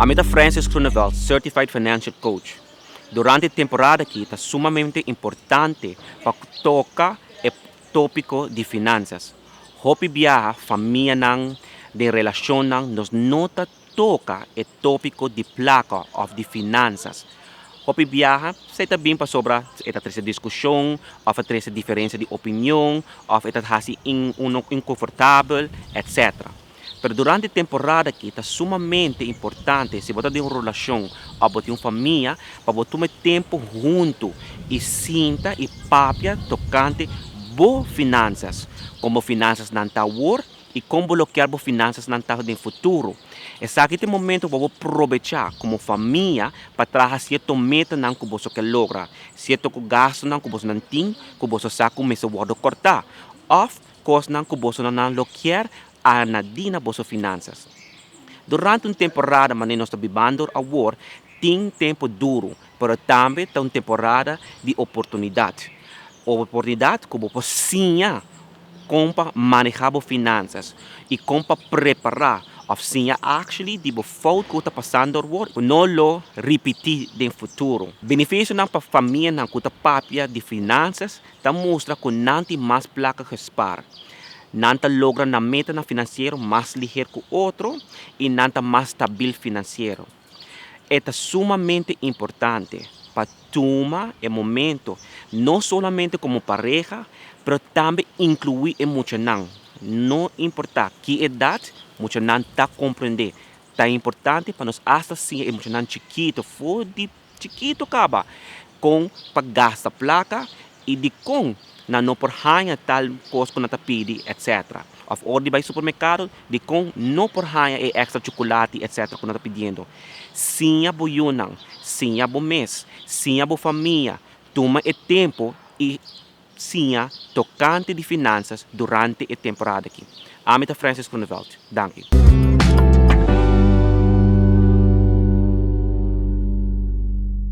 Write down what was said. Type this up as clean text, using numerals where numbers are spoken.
Ami ta Francis Groeneveld, Certified Financial Coach. Durante e temporada aki ta sumamente importante pa toca e topico di finanzas. Hopi biaha famianan den relacionnan nos no ta toca e topico di placa of di finanzas. Hopi biaha esey ta bin pasobra e ta trece discusion of a trece diferencia di opinion of e ta haci uno inconfortabel etc. Pero durante e temporada aki ta sumamente importante si bo ta den un relacion of bo tin un famia pa bo tuma e tempo hunto y sinta y papia tocante bo finanzas, con bo finanzasnan ta awor y con bo lo kier bo finanzasnan ta den futuro. Esaki ta e momento pa bo probecha como famia pa traha cierto metanan cu boso ke logra, cierto cu gastonan cu bosonan tin cu boso sa cu mester wordo corta of cosnan cu bosonan lo kier anadi na boso finanzas. Durante un temporada manera nos ta bibando awor tin tempo duro pero tambe ta un temporada di oportunidad. Oportunidad cu bo por siña con pa maneha bo finanzas y con pa prepara of siña actually di bo fout cu ta pasando awor cu no lo ripiti den futuro. Beneficionan pa famianan cu ta papia di finanzas ta mustra cu nan tin mas placa gespaar. Nan ta logra nan metanan financiero mas liher cu otro y nan ta mas stabil financiero. E ta sumamente importante pa tuma e momento no solamente como pareha pero tambe inclui e muchanan. No importa ki edad muchanan ta comprende. Ta importante pa nos hasta siña e muchanan chikito for di chikito caba con pa gasta placa y dicon nan no por haña tal cos cu nan ta pidi etc. Of ora di bay supermercado dicon no por haña e extra chocolate etc. Cu nan ta pidiendo. Siña bo yunan, siña bo mes, siña bo famia, tuma e tempo y siña tocante di finanzas durante e temporada aki. Ami ta Francis Groeneveld. Danki.